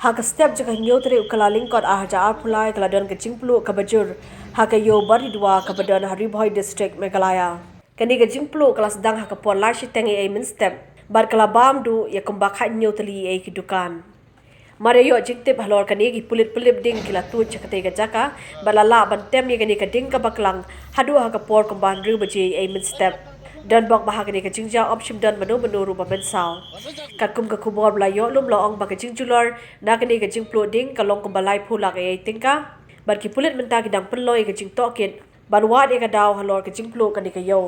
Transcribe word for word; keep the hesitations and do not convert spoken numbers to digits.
Ha ka step jong ka hynñiew tarik u Kyllalyngkot ar hajar arphew lai ka la don ka jingpluh kaba jur ha ka Ïew Baridua kaba don ha Ri Bhoi District, Meghalaya. Kane ka jingpluh ka la sdang ha ka por lai shiteng eiei mynstep bad ka la bam duh ïa kumba khathynñiew tylli eiei ki dukan. Mar ïa ïoh jingtip halor kane, ki pulit pynlip ding ki la tuid sha katei ka jaka bad la lah ban tem ïa kane ka ding kaba klang haduh ha ka por kumba hynriew baje eiei mynstep. Don bok ba ha kane ka jingjia ym shym don mano mano ruh ba mynsaw. Katkum ka khubor ba la ïoh lum la ong ba ka jingjulor na kane ka jingpluh ding ka long kumba laiphew lak eiei tyngka bad ki pulit mynta ki dang pynlong ïa ka jingtohkit ban wad ïa ka daw halor ka jingpluh kane ka ïew.